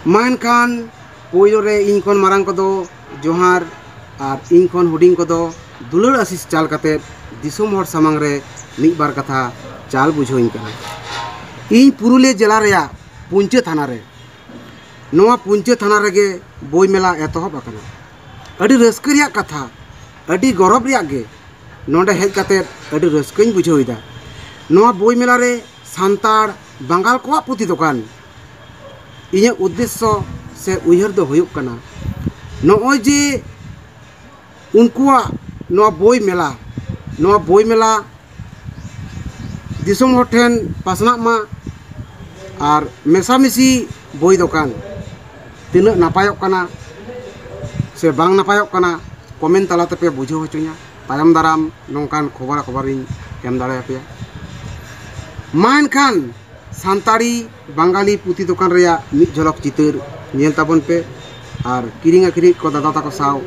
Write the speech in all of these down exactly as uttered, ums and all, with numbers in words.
ᱢᱟ ᱮᱱᱠᱷᱟᱱ ᱯᱳᱭᱞᱳ ᱨᱮ ᱤᱧ ᱠᱷᱚᱱ ᱢᱟᱨᱟᱝ ᱠᱚᱫᱚ ᱡᱚᱦᱟᱨ ᱟᱨ ᱤᱧ ᱠᱷᱚᱱ ᱦᱩᱰᱤᱧ ᱠᱚᱫᱚ ᱫᱩᱞᱟᱹᱲ ᱟᱥᱤᱥ ᱪᱟᱞ ᱠᱟᱛᱮ ᱫᱤᱥᱚᱢ ᱦᱚᱲ ᱥᱟᱢᱟᱝ ᱨᱮ ᱢᱤᱫ ᱵᱟᱨ ᱠᱟᱛᱷᱟ ᱪᱟᱞ ᱵᱩᱡᱷᱟᱹᱣᱤᱧ ᱠᱟᱱᱟ᱾ ᱤᱧ ᱯᱩᱨᱩᱞᱤᱭᱟᱹ ᱡᱮᱞᱟ ᱨᱮᱭᱟᱜ ᱯᱩᱧᱪᱟᱹ ᱛᱷᱟᱱᱟ ᱨᱮ, ᱱᱚᱣᱟ ᱯᱩᱧᱪᱟᱹ ᱛᱷᱟᱱᱟ ᱨᱮᱜᱮ ᱵᱳᱭ ᱢᱮᱞᱟ ᱮᱛᱚᱦᱚᱵ ᱟᱠᱟᱱᱟ᱾ ᱟᱹᱰᱤ ᱨᱟᱹᱥᱠᱟᱹ ᱨᱮᱭᱟᱜ ᱠᱟᱛᱷᱟ, ᱟᱹᱰᱤ ᱜᱚᱨᱚᱵᱽ ᱨᱮᱭᱟᱜ ᱜᱮ, ᱱᱚᱰᱮ ᱦᱮᱡ ᱠᱟᱛᱮ ᱟᱹᱰᱤ ᱨᱟᱹᱥᱠᱟᱹᱧ ᱵᱩᱡᱷᱟᱹᱣ ᱮᱫᱟ᱾ ᱱᱚᱣᱟ ᱵᱳᱭ ᱢᱮᱞᱟ ᱨᱮ ᱥᱟᱱᱛᱟᱲ ᱵᱟᱝᱜᱟᱞ ᱠᱚᱣᱟᱜ ᱯᱩᱛᱷᱤ ᱫᱚᱠᱟᱱ, ᱤᱧᱟᱹᱜ ᱩᱫᱽᱫᱮᱥᱥᱚ ᱥᱮ ᱩᱭᱦᱟᱹᱨ ᱫᱚ ᱦᱩᱭᱩᱜ ᱠᱟᱱᱟ, ᱱᱚᱜᱼᱚᱭ ᱡᱮ ᱩᱱᱠᱩᱣᱟᱜ ᱱᱚᱣᱟ ᱵᱳᱭ ᱢᱮᱞᱟ, ᱱᱚᱣᱟ ᱵᱳᱭ ᱢᱮᱞᱟ ᱫᱤᱥᱚᱢ ᱦᱚᱲ ᱴᱷᱮᱱ ᱯᱟᱥᱱᱟᱜ ᱢᱟ᱾ ᱟᱨ ᱢᱮᱥᱟᱢᱤᱥᱤ ᱵᱳᱭ ᱫᱚᱠᱟᱱ ᱛᱤᱱᱟᱹᱜ ᱱᱟᱯᱟᱭᱚᱜ ᱠᱟᱱᱟ ᱥᱮ ᱵᱟᱝ ᱱᱟᱯᱟᱭᱚᱜ ᱠᱟᱱᱟ, ᱠᱚᱢᱮᱱᱴ ᱛᱟᱞᱟ ᱛᱮᱯᱮ ᱵᱩᱡᱷᱟᱹᱣ ᱦᱚᱪᱚᱧᱟ᱾ ᱛᱟᱭᱚᱢ ᱫᱟᱨᱟᱢ ᱱᱚᱝᱠᱟᱱ ᱠᱷᱚᱵᱚᱨᱟ ᱠᱷᱚᱵᱚᱨᱤᱧ ᱮᱢ ᱫᱟᱲᱮᱭᱟᱯᱮᱭᱟ᱾ ᱢᱟ ᱮᱱᱠᱷᱟᱱ ᱥᱟᱱᱛᱟᱲᱤ ᱵᱟᱝᱜᱟᱞᱤ ᱯᱩᱛᱷᱤ ᱫᱚᱠᱟᱱ ᱨᱮᱭᱟᱜ ᱢᱤᱫ ᱡᱷᱚᱞᱚᱠ ᱪᱤᱛᱟᱹᱨ ᱧᱮᱞ ᱛᱟᱵᱚᱱ ᱯᱮ ᱟᱨ ᱠᱤᱨᱤᱧ ᱟᱹᱠᱷᱨᱤᱧ ᱠᱚ ᱫᱟᱫᱟ ᱛᱟᱠᱚ ᱥᱟᱶ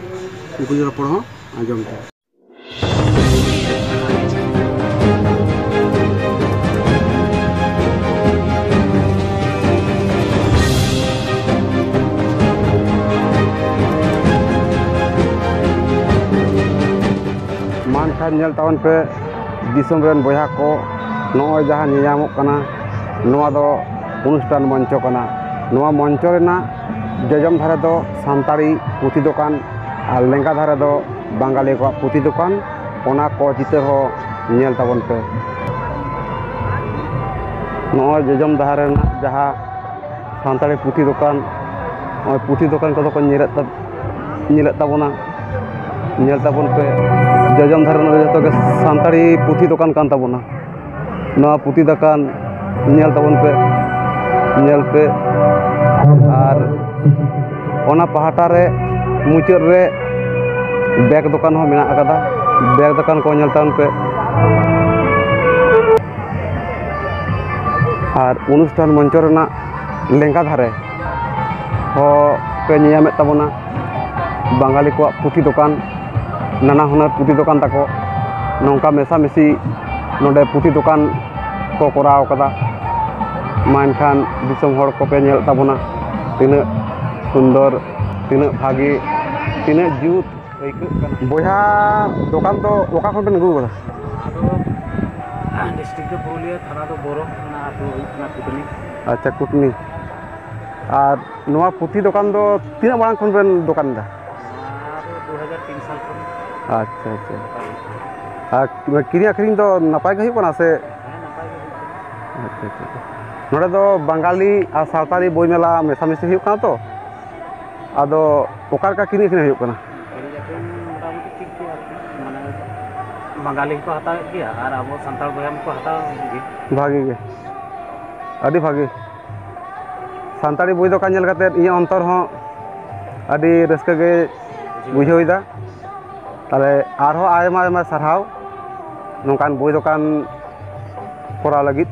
ᱩᱱᱠᱩ ᱨᱚᱯᱚᱲ ᱦᱚᱸ ᱟᱸᱡᱚᱢ ᱯᱮ᱾ ᱢᱟ ᱮᱱᱠᱷᱟᱱ ᱧᱮᱞ ᱛᱟᱵᱚᱱ ᱯᱮ ᱫᱤᱥᱚᱢ ᱨᱮᱱ ᱵᱚᱭᱦᱟ ᱠᱚ, ᱱᱚᱜᱼᱚᱭ ᱡᱟᱦᱟᱸ ᱧᱮᱧᱟᱢᱚᱜ ᱠᱟᱱᱟ, ᱱᱚᱣᱟ ᱫᱚ ᱚᱱᱩᱥᱴᱷᱟᱱ ᱢᱚᱧᱪᱚ ᱠᱟᱱᱟ᱾ ᱱᱚᱣᱟ ᱢᱚᱧᱪᱚ ᱨᱮᱱᱟᱜ ᱡᱚᱡᱚᱢ ᱫᱷᱟᱨᱮ ᱫᱚ ᱥᱟᱱᱛᱟᱲᱤ ᱯᱩᱛᱷᱤ ᱫᱚᱠᱟᱱ ᱟᱨ ᱞᱮᱸᱜᱟ ᱫᱷᱟᱨᱮ ᱫᱚ ᱵᱟᱝᱜᱟᱞᱤ ᱠᱚᱣᱟᱜ ᱯᱩᱛᱷᱤ ᱫᱚᱠᱟᱱ᱾ ᱚᱱᱟ ᱠᱚ ᱪᱤᱛᱟᱹᱨ ᱦᱚᱸ ᱧᱮᱞ ᱛᱟᱵᱚᱱ ᱯᱮ᱾ ᱱᱚᱜᱼᱚᱭ ᱡᱚᱡᱚᱢ ᱫᱷᱟᱨᱮ ᱨᱮᱱᱟᱜ ᱡᱟᱦᱟᱸ ᱥᱟᱱᱛᱟᱲᱤ ᱯᱩᱛᱷᱤ ᱫᱚᱠᱟᱱ, ᱱᱚᱜᱼᱚᱭ ᱯᱩᱛᱷᱤ ᱫᱚᱠᱟᱱ ᱠᱚᱫᱚ ᱠᱚ ᱧᱮᱞᱮᱫ ᱛᱟ-, ᱧᱮᱞᱮᱫ ᱛᱟᱵᱚᱱᱟ, ᱧᱮᱞ ᱛᱟᱵᱚᱱ ᱯᱮ᱾ ᱡᱚᱡᱚᱢ ᱫᱷᱟᱨᱮ ᱨᱮᱱᱟᱜ ᱫᱚ ᱡᱚᱛᱚ ᱜᱮ ᱥᱟᱱᱛᱟᱲᱤ ᱯᱩᱛᱷᱤ ᱫᱚᱠᱟᱱ ᱠᱟᱱ ᱛᱟᱵᱚᱱᱟ᱾ ᱱᱚᱣᱟ ᱯᱩᱛᱷᱤ ᱫᱚᱠᱟᱱ ᱧᱮᱞ ᱛᱟᱵᱚᱱ ᱯᱮ, ᱧᱮᱞ ᱯᱮ᱾ ᱟᱨ ᱚᱱᱟ ᱯᱟᱦᱴᱟ ᱨᱮ ᱢᱩᱪᱟᱹᱫ ᱨᱮ ᱵᱮᱜᱽ ᱫᱚᱠᱟᱱ ᱦᱚᱸ ᱢᱮᱱᱟᱜ ᱟᱠᱟᱫᱟ᱾ ᱵᱮᱜᱽ ᱫᱚᱠᱟᱱ ᱠᱚ ᱧᱮᱞ ᱛᱟᱵᱚᱱ ᱯᱮ᱾ ᱟᱨ ᱚᱱᱩᱥᱴᱷᱟᱱ ᱢᱚᱧᱪᱚ ᱨᱮᱱᱟᱜ ᱞᱮᱸᱜᱟ ᱫᱷᱟᱨᱮ ᱦᱚᱸ ᱯᱮ ᱧᱮᱧᱟᱢᱮᱫ ᱛᱟᱵᱚᱱᱟ ᱵᱟᱝᱜᱟᱞᱤ ᱠᱚᱣᱟᱜ ᱯᱩᱛᱷᱤ ᱫᱚᱠᱟᱱ, ᱱᱟᱱᱟ ᱦᱩᱱᱟᱹᱨ ᱯᱩᱛᱷᱤ ᱫᱚᱠᱟᱱ ᱛᱟᱠᱚ᱾ ᱱᱚᱝᱠᱟ ᱢᱮᱥᱟᱢᱤᱥᱤ ᱱᱚᱰᱮ ᱯᱩᱛᱷᱤ ᱫᱚᱠᱟᱱ ᱠᱚ ᱠᱚᱨᱟᱣ ᱠᱟᱫᱟ᱾ ᱢᱟ ᱮᱱᱠᱷᱟᱱ ᱫᱤᱥᱚᱢ ᱦᱚᱲ ᱠᱚᱯᱮ ᱧᱮᱞᱮᱫ ᱛᱟᱵᱚᱱᱟ, ᱛᱤᱱᱟᱹᱜ ᱥᱩᱱᱫᱚᱨ, ᱛᱤᱱᱟᱹᱜ ᱵᱷᱟᱜᱮ, ᱛᱤᱱᱟᱹᱜ ᱡᱩᱛ ᱟᱹᱭᱠᱟᱹᱜ ᱠᱟᱱᱟ᱾ ᱵᱚᱭᱦᱟ, ᱫᱚᱠᱟᱱ ᱫᱚ ᱚᱠᱟ ᱠᱷᱚᱱ ᱵᱮᱱ ᱟᱹᱜᱩ ᱟᱠᱟᱫᱟ? ᱟᱫᱚ ᱰᱤᱥᱴᱨᱤᱠᱴ ᱫᱚ ᱯᱩᱨᱩᱞᱤᱭᱟᱹ, ᱛᱷᱟᱱᱟ ᱫᱚ ᱵᱳᱨᱳ, ᱚᱱᱟ ᱟᱹᱛᱩ ᱦᱩᱭᱩᱜ ᱠᱟᱱᱟ ᱠᱩᱴᱱᱤ᱾ ᱟᱪᱪᱷᱟ, ᱠᱩᱴᱱᱤ᱾ ᱟᱨ ᱱᱚᱣᱟ ᱯᱩᱛᱷᱤ ᱫᱚᱠᱟᱱ ᱫᱚ ᱛᱤᱱᱟᱹᱜ ᱢᱟᱲᱟᱝ ᱠᱷᱚᱱ ᱵᱮᱱ ᱫᱚᱠᱟᱱ ᱮᱫᱟ? ᱱᱚᱣᱟ ᱫᱚ ᱫᱩ ᱦᱟᱡᱟᱨ ᱛᱤᱱ ᱥᱟᱞ ᱠᱷᱚᱱ᱾ ᱟᱪᱪᱷᱟ, ᱟᱪᱪᱷᱟ᱾ ᱫᱚᱠᱟᱱ ᱦᱩᱭᱩᱜ ᱠᱟᱱᱟ᱾ ᱟᱨ ᱠᱤᱨᱤᱧ ᱟᱹᱠᱷᱨᱤᱧ ᱫᱚ ᱱᱟᱯᱟᱭ ᱜᱮ ᱦᱩᱭᱩᱜ ᱠᱟᱱᱟ ᱥᱮ? ᱦᱮᱸ, ᱱᱟᱯᱟᱭ ᱜᱮ ᱦᱩᱭᱩᱜ ᱠᱟᱱᱟ᱾ ᱟᱪᱪᱷᱟ, ᱟᱪᱪᱷᱟ, ᱟᱪᱪᱷᱟ᱾ ᱱᱚᱰᱮ ᱫᱚ ᱵᱟᱝᱜᱟᱞᱤ ᱟᱨ ᱥᱟᱶᱛᱟᱞᱤ ᱵᱳᱭ ᱢᱮᱞᱟ ᱢᱮᱥᱟᱢᱤᱥᱤ ᱦᱩᱭᱩᱜ ᱠᱟᱱᱟ ᱛᱚ, ᱟᱫᱚ ᱚᱠᱟ ᱞᱮᱠᱟ ᱠᱤᱨᱤᱧ ᱟᱹᱠᱷᱨᱤᱧ ᱦᱩᱭᱩᱜ ᱠᱟᱱᱟ? ᱠᱤᱨᱤᱧ ᱟᱹᱠᱷᱨᱤᱧ ᱢᱚᱴᱟᱢᱩᱴᱤ ᱴᱷᱤᱠ ᱜᱮᱭᱟ ᱟᱨᱠᱤ, ᱢᱟᱱᱮ ᱵᱟᱝᱜᱟᱞᱤ ᱦᱚᱸᱠᱚ ᱦᱟᱛᱟᱣᱮᱫ ᱜᱮᱭᱟ ᱟᱨ ᱟᱵᱚ ᱥᱟᱱᱛᱟᱲ ᱵᱚᱭᱦᱟ ᱢᱟᱠᱚ ᱦᱟᱛᱟᱣᱮᱫ ᱜᱮ᱾ ᱵᱷᱟᱜᱮ ᱜᱮ, ᱟᱹᱰᱤ ᱵᱷᱟᱜᱮ᱾ ᱥᱟᱱᱛᱟᱲᱤ ᱵᱳᱭ ᱫᱚᱠᱟᱱ ᱧᱮᱞ ᱠᱟᱛᱮᱫ ᱤᱧᱟᱹᱜ ᱚᱱᱛᱚᱨ ᱦᱚᱸ ᱟᱹᱰᱤ ᱨᱟᱹᱥᱠᱟᱹ ᱜᱮ ᱵᱩᱡᱷᱟᱹᱣ ᱮᱫᱟ᱾ ᱛᱟᱦᱞᱮ ᱟᱨᱦᱚᱸ ᱟᱭᱢᱟ ᱟᱭᱢᱟ ᱥᱟᱨᱦᱟᱣ ᱱᱚᱝᱠᱟᱱ ᱵᱳᱭ ᱫᱚᱠᱟᱱ ᱠᱚᱨᱟᱣ ᱞᱟᱹᱜᱤᱫ᱾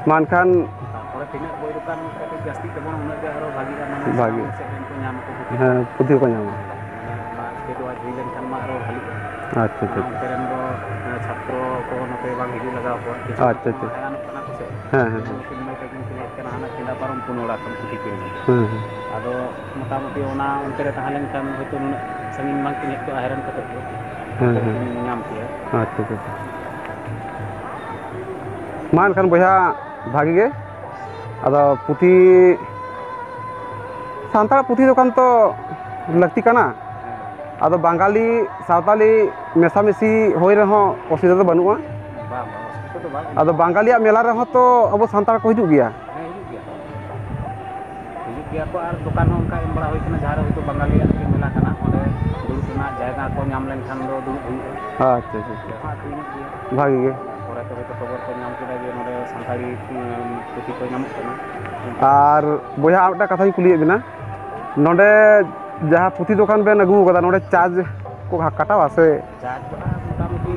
ᱢᱟ ᱮᱱᱠᱷᱟᱱ ᱛᱟᱨᱯᱚᱨᱮ ᱛᱤᱱᱟᱹᱜ ᱵᱳᱭ ᱫᱚᱠᱟᱱ ᱠᱟᱹᱴᱤᱡ ᱡᱟᱹᱥᱛᱤᱜ ᱛᱟᱵᱚᱱᱟ, ᱩᱱᱟᱹᱜ ᱜᱮ ᱟᱨᱚ ᱵᱷᱟᱹᱜᱤᱜᱼᱟ, ᱢᱟᱱᱮ ᱵᱷᱟᱹᱜᱤ᱾ ᱥᱟᱱᱟᱢ ᱥᱮᱫ ᱨᱮᱱ ᱠᱚ ᱧᱟᱢ ᱟᱠᱚ ᱯᱩᱛᱷᱤ᱾ ᱦᱮᱸ, ᱯᱩᱛᱷᱤ ᱠᱚ ᱧᱟᱢᱟ᱾ ᱢᱟᱱᱮ ᱚᱱᱟ ᱥᱴᱮᱴ ᱣᱟᱭᱤᱡ ᱦᱩᱭ ᱞᱮᱱᱠᱷᱟᱱ ᱢᱟ ᱟᱨᱚ ᱵᱷᱟᱹᱜᱤᱜᱼᱟ᱾ ᱟᱪᱪᱷᱟ, ᱟᱪᱪᱷᱟ, ᱚᱱᱟ ᱟᱪᱪᱷᱟ᱾ ᱚᱱᱛᱮ ᱨᱮᱱ ᱫᱚ, ᱮ, ᱪᱷᱟᱛᱨᱚ ᱠᱚ ᱱᱚᱛᱮ ᱵᱟᱝ ᱦᱤᱡᱩᱜ ᱞᱟᱜᱟᱣ ᱠᱚᱣᱟ, ᱠᱤᱪᱷᱩ ᱦᱟᱸᱜ ᱠᱚ ᱟᱪᱪᱷᱟ, ᱟᱪᱪᱷᱟ᱾ ᱦᱟᱭᱨᱟᱱᱚᱜ ᱠᱟᱱᱟ ᱠᱚ ᱥᱮ᱾ ᱦᱮᱸ, ᱦᱮᱸ᱾ ᱩᱱᱠᱤᱱ ᱢᱟᱹᱭ ᱛᱟᱹᱠᱤᱱ ᱠᱤᱱ ᱦᱮᱡ ᱠᱟᱱᱟ ᱦᱟᱱᱟ ᱠᱮᱸᱫᱟᱯᱟᱨᱚᱢ ᱯᱩᱱ ᱚᱲᱟᱜ ᱠᱷᱚᱱ ᱯᱩᱛᱷᱤ ᱠᱤᱨᱤᱧ᱾ ᱦᱮᱸ, ᱦᱮᱸ᱾ ᱟᱫᱚ ᱢᱚᱴᱟᱢᱩᱴᱤ ᱚᱱᱟ ᱚᱱᱛᱮ ᱨᱮ ᱛᱟᱦᱮᱸ ᱞᱮᱱᱠᱷᱟᱱ ᱦᱚᱭᱛᱳ ᱱᱩᱱᱟᱹᱜ ᱥᱟᱺᱜᱤᱧ ᱵᱟᱝ ᱠᱤᱱ ᱦᱮᱡ ᱠᱚᱜᱼᱟ ᱦᱟᱭᱨᱟᱱ ᱠᱟᱛᱮᱫ ᱫᱚ᱾ ᱦᱮᱸ, ᱦᱮᱸ᱾ ᱠᱤᱱ ᱧᱟᱢ ᱠᱮᱭᱟ᱾ ᱟᱪᱪᱷᱟ, ᱟᱪᱪᱷᱟ, ᱟᱪᱪᱷᱟ᱾ ᱢᱟ ᱮᱱᱠᱷᱟᱱ ᱵᱚᱭᱦᱟ, ᱵᱷᱟᱜᱤ ᱜᱮ᱾ ᱟᱫᱚ ᱯᱩᱛᱷᱤ, ᱥᱟᱱᱛᱟᱲ ᱯᱩᱛᱷᱤ ᱫᱚᱠᱟᱱ ᱛᱚ ᱞᱟᱹᱠᱛᱤ ᱠᱟᱱᱟ᱾ ᱦᱮᱸ᱾ ᱟᱫᱚ ᱵᱟᱝᱜᱟᱞᱤ, ᱥᱟᱶᱛᱟᱞᱤ ᱢᱮᱥᱟᱢᱤᱥᱤ ᱦᱩᱭ ᱨᱮᱦᱚᱸ ᱚᱥᱩᱵᱤᱫᱷᱟ ᱫᱚ ᱵᱟᱹᱱᱩᱜᱼᱟ᱾ ᱵᱟᱝ, ᱵᱟᱝ, ᱚᱥᱩᱵᱤᱫᱷᱟ ᱫᱚ ᱵᱟᱝ᱾ ᱟᱫᱚ ᱵᱟᱝᱜᱟᱞᱤᱭᱟᱜ ᱢᱮᱞᱟ ᱨᱮᱦᱚᱸ ᱛᱚ ᱟᱵᱚ ᱥᱟᱱᱛᱟᱲ ᱠᱚ ᱦᱤᱡᱩᱜ ᱜᱮᱭᱟ᱾ ᱦᱮᱸ, ᱦᱤᱡᱩᱜ ᱜᱮᱭᱟ ᱠᱚ᱾ ᱦᱤᱡᱩᱜ ᱜᱮᱭᱟ ᱠᱚ, ᱟᱨ ᱫᱚᱠᱟᱱ ᱦᱚᱸ ᱚᱱᱠᱟ ᱮᱢ ᱵᱟᱲᱟ ᱦᱩᱭ ᱠᱟᱱᱟ, ᱡᱟᱦᱟᱸ ᱨᱮ ᱦᱚᱭᱛᱳ ᱵᱟᱝᱜᱟᱞᱤᱭᱟᱜ ᱜᱮ ᱢᱮᱞᱟ ᱠᱟᱱᱟ, ᱚᱸᱰᱮ ᱫᱩᱲᱩᱵ ᱨᱮᱱᱟᱜ ᱡᱟᱭᱜᱟ ᱠᱚ ᱧᱟᱢ ᱞᱮᱱᱠᱷᱟᱱ ᱫᱚ ᱫᱩᱲᱩᱵ ᱦᱩᱭᱩᱜᱼᱟ᱾ ᱟᱪᱪᱷᱟ, ᱟᱪᱪᱷᱟ, ᱟᱪᱪᱷᱟ᱾ ᱚᱸᱰᱮ ᱦᱚᱸ ᱟᱹᱠᱷᱨᱤᱧᱚᱜ ᱜᱮᱭᱟ᱾ ᱵᱷᱟᱜᱤ ᱜᱮ᱾ ᱯᱚᱨᱮ ᱛᱮ ᱦᱚᱭᱛᱳ ᱠᱷᱚᱵᱚᱨ ᱠᱚ ᱧᱟᱢ ᱠᱮᱫᱟ ᱡᱮ ᱱᱚᱸᱰᱮ ᱥᱟᱱᱛᱟᱲᱤ, ᱩᱸ, ᱯᱩᱛᱷᱤ ᱠᱚ ᱧᱟᱢᱚᱜ ᱠᱟᱱᱟ᱾ ᱟᱨ ᱵᱚᱭᱦᱟ, ᱟᱨ ᱢᱤᱫᱴᱟᱝ ᱠᱟᱛᱷᱟᱧ ᱠᱩᱞᱤᱭᱮᱫ ᱵᱮᱱᱟ, ᱱᱚᱸᱰᱮ ᱡᱟᱦᱟᱸ ᱯᱩᱛᱷᱤ ᱫᱚᱠᱟᱱ ᱵᱮᱱ ᱟᱹᱜᱩ ᱟᱠᱟᱫᱟ, ᱱᱚᱸᱰᱮ ᱪᱟᱨᱡᱽ ᱠᱚ ᱠᱟᱴᱟᱣᱟ ᱥᱮ? ᱪᱟᱨᱡᱽ ᱫᱚ ᱦᱟᱸᱜ ᱢᱚᱴᱟᱢᱩᱴᱤ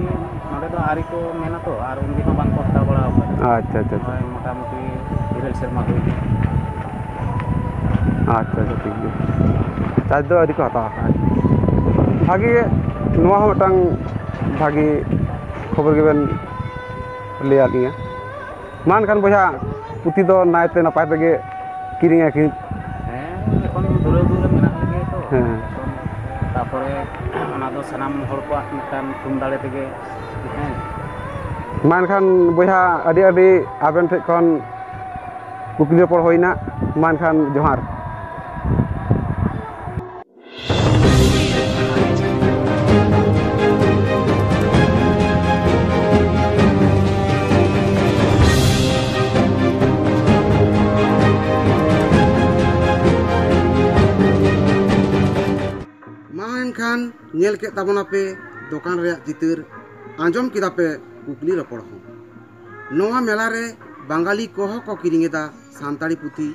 ᱱᱚᱸᱰᱮ ᱫᱚ ᱟᱹᱣᱨᱤ ᱠᱚ ᱢᱮᱱᱟ ᱛᱚ, ᱟᱨ ᱩᱱ ᱫᱤᱱ ᱦᱚᱸ ᱵᱟᱝ ᱠᱚ ᱦᱟᱛᱟᱣ ᱵᱟᱲᱟ ᱟᱠᱟᱫᱟ᱾ ᱟᱪᱪᱷᱟ, ᱟᱪᱪᱷᱟ, ᱟᱪᱪᱷᱟ᱾ ᱱᱚᱜᱼᱚᱭ ᱢᱚᱴᱟᱢᱩᱴᱤ ᱤᱨᱟᱹᱞ ᱥᱮᱨᱢᱟ ᱦᱩᱭ ᱮᱱᱟ᱾ ᱟᱪᱪᱷᱟ, ᱟᱪᱪᱷᱟ, ᱴᱷᱤᱠ ᱜᱮᱭᱟ᱾ ᱪᱟᱨᱡᱽ ᱫᱚ ᱟᱹᱣᱨᱤ ᱠᱚ ᱦᱟᱛᱟᱣᱟ᱾ ᱵᱷᱟᱜᱮ ᱜᱮ, ᱱᱚᱣᱟ ᱦᱚᱸ ᱢᱤᱫᱴᱟᱝ ᱵᱷᱟᱜᱮ ᱠᱷᱚᱵᱚᱨ ᱜᱮᱵᱮᱱ ᱞᱟᱹᱭᱟᱫ ᱞᱤᱧᱟᱹ᱾ ᱢᱟ ᱮᱱᱠᱷᱟᱱ ᱵᱚᱭᱦᱟ, ᱯᱩᱛᱷᱤ ᱫᱚ ᱱᱟᱭᱛᱮ ᱱᱟᱯᱟᱭ ᱛᱮᱜᱮ ᱠᱤᱨᱤᱧ ᱟᱹᱠᱷᱨᱤᱧ? ᱦᱮᱸ, ᱮᱠᱷᱚᱱ ᱫᱷᱩᱨᱟᱹᱣ ᱫᱷᱩᱨᱟᱹᱣ ᱢᱮᱱᱟᱜ ᱞᱮᱜᱮᱭᱟ ᱛᱚ᱾ ᱦᱮᱸ᱾ ᱮᱠᱷᱚᱱ ᱛᱟᱯᱚᱨᱮ ᱚᱱᱟ ᱫᱚ ᱥᱟᱱᱟᱢ ᱦᱚᱲ ᱠᱚᱣᱟᱜ ᱢᱤᱫᱴᱟᱝ ᱛᱷᱩᱢ ᱫᱟᱲᱮ ᱛᱮᱜᱮ᱾ ᱦᱮᱸ᱾ ᱢᱟ ᱮᱱᱠᱷᱟᱱ ᱵᱚᱭᱦᱟ, ᱟᱹᱰᱤ ᱟᱹᱰᱤ ᱟᱵᱮᱱ ᱴᱷᱮᱱ ᱠᱷᱚᱱ ᱠᱩᱠᱞᱤ ᱨᱚᱯᱚᱲ ᱦᱩᱭᱱᱟ᱾ ᱢᱟ ᱮᱱᱠᱷᱟᱱ ᱡᱚᱦᱟᱨ᱾ ᱢᱟ ᱮᱱᱠᱷᱟᱱ ᱧᱮᱞ ᱠᱮᱫ ᱛᱟᱵᱚᱱᱟᱯᱮ ᱫᱚᱠᱟᱱ ᱨᱮᱭᱟᱜ ᱪᱤᱛᱟᱹᱨ, ᱟᱸᱡᱚᱢ ᱠᱮᱫᱟ ᱯᱮ ᱠᱩᱠᱞᱤ ᱨᱚᱯᱚᱲ ᱦᱚᱸ᱾ ᱱᱚᱣᱟ ᱢᱮᱞᱟ ᱨᱮ ᱵᱟᱝᱜᱟᱞᱤ ᱠᱚᱦᱚᱸ ᱠᱚ ᱠᱤᱨᱤᱧ ᱮᱫᱟ ᱥᱟᱱᱛᱟᱲᱤ ᱯᱩᱛᱷᱤ,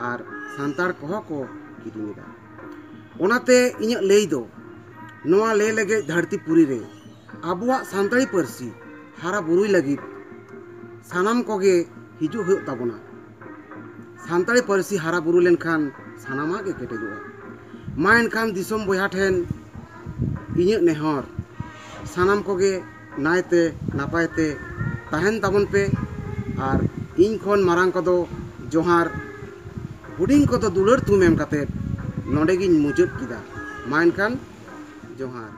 ᱟᱨ ᱥᱟᱱᱛᱟᱲ ᱠᱚᱦᱚᱸ ᱠᱚ ᱠᱤᱨᱤᱧ ᱮᱫᱟ᱾ ᱚᱱᱟᱛᱮ ᱤᱧᱟᱹᱜ ᱞᱟᱹᱭ ᱫᱚ, ᱱᱚᱣᱟ ᱞᱮ ᱞᱮᱜᱮᱡ ᱫᱷᱟᱹᱨᱛᱤ ᱯᱩᱨᱤ ᱨᱮ ᱟᱵᱚᱣᱟᱜ ᱥᱟᱱᱛᱟᱲᱤ ᱯᱟᱹᱨᱥᱤ ᱦᱟᱨᱟ ᱵᱩᱨᱩᱭ ᱞᱟᱹᱜᱤᱫ ᱥᱟᱱᱟᱢ ᱠᱚᱜᱮ ᱦᱤᱡᱩᱜ ᱦᱩᱭᱩᱜ ᱛᱟᱵᱚᱱᱟ᱾ ᱥᱟᱱᱛᱟᱲᱤ ᱯᱟᱹᱨᱥᱤ ᱦᱟᱨᱟ ᱵᱩᱨᱩ ᱞᱮᱱᱠᱷᱟᱱ ᱥᱟᱱᱟᱢᱟᱜ ᱜᱮ ᱠᱮᱴᱮᱡᱚᱜᱼᱟ᱾ ᱢᱟ ᱮᱱᱠᱷᱟᱱ ᱫᱤᱥᱚᱢ ᱵᱚᱭᱦᱟ ᱴᱷᱮᱱ ᱤᱧᱟᱹᱜ ᱱᱮᱦᱚᱨ, ᱥᱟᱱᱟᱢ ᱠᱚᱜᱮ ᱱᱟᱭᱛᱮ ᱱᱟᱯᱟᱭ ᱛᱮ ᱛᱟᱦᱮᱱ ᱛᱟᱵᱚᱱ ᱯᱮ᱾ ᱟᱨ ᱤᱧ ᱠᱷᱚᱱ ᱢᱟᱨᱟᱝ ᱠᱚᱫᱚ ᱡᱚᱦᱟᱨ, ᱦᱩᱰᱤᱧ ᱠᱚᱫᱚ ᱫᱩᱞᱟᱹᱲ ᱛᱷᱩᱢ ᱮᱢ ᱠᱟᱛᱮᱫ ᱱᱚᱰᱮ ᱜᱤᱧ ᱢᱩᱪᱟᱹᱫ ᱠᱮᱫᱟ᱾ ᱢᱟ ᱮᱱᱠᱷᱟᱱ ᱡᱚᱦᱟᱨ᱾